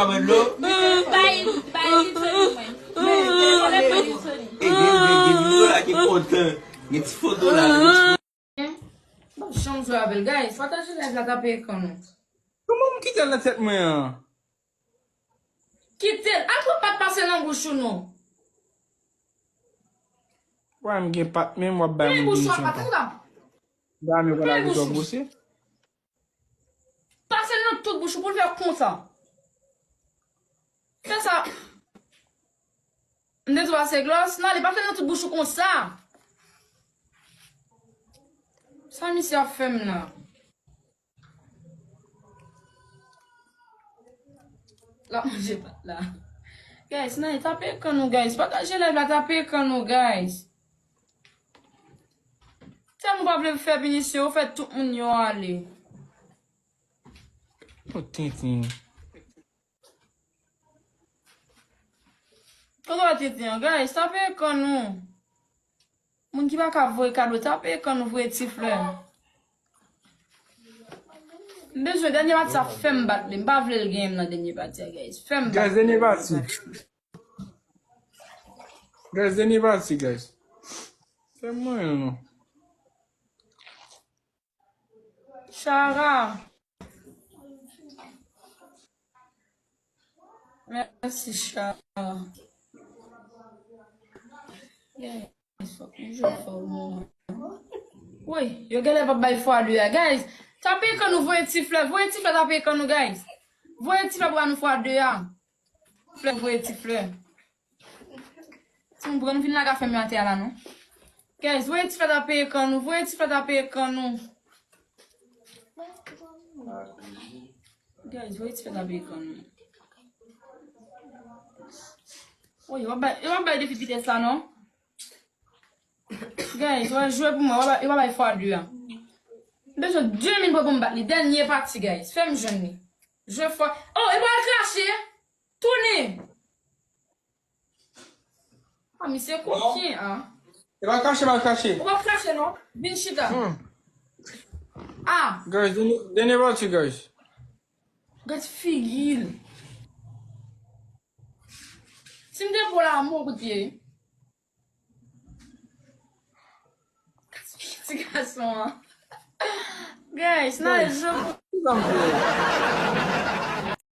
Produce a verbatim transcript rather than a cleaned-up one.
Bay, bay li soli mwen. Bay li soli. E gen, gen, gen videyo la ki kontan. Gen ti foto la. M p ap janm jwe avè l, guys. Pataje live la, tape ekran nou. Kòman m kite l nan tèt mwen an? Kite l. Al pran pat pase nan bouch ou non. Wè, m gen pat menm, w ap bay moun bouch ou a, pa tou la. Dame, wè la, li twò bouche. Pase l nan tout bouch ou pou l fè konsa. Fè sa. M te tou pase glòs. Nan, li pase l nan tout bouch ou konsa. Sa misye ap fè m la? L ap manje pat la. Guys, nan, tape ekran nou, guys. Pataje live la, tape ekran nou, guys. Tèlman w pa vle fè pinisyon, ou fè tout moun yo ale. Yo tenten. Kote w tenten an, guys? Tape ekran nou. Moun ki pa ka voye kado, tape ekran nou, voye ti flè. M bezwen dènye pati sa, fè m bat li. M pa vle l genyen m nan dènye pati a, guys. Fè m bat li. Guys, dènye pati. Guys, dènye pati, guys. Fè m mwen non. Chara. Mèsi, Chara. Yes, fòk nou jwe fò, bon. Woy, yo genlè p ap bay fwa de a, guys. Tape ekran nou, voye ti flè, voye ti flè, tape ekran nou, guys. Voye ti flè pou ba nou fwa de a. Flè, voye ti flè. Si nou pran nou fin lage afè m yo atè a la, non. Guys, voye ti flè tape ekran nou, voye ti flè tape ekran nou. Guys, voye ti flè tape ekran nou. Woy, yo pa bay, yo pa bay defi vitès la, non. Guys, wè, jwe pou mwen, yo pa bay, yo pa bay fwa de a. M bezwen de minit pou m bat li. Dènye pati, guys. Fè m jwenn li. Jwe fwa. Oh, e pral krache. Tounen. Ah, misye koken, ah. E pa kache, pa kache. Ou pa kache, non. Vin chita. Hmm. Ah. Guys, dènye, dènye pati, guys. Gad figi l. Si m te pran la, mò kout pye. Ti gason an. Guys, nan jwe. Kisa m fè?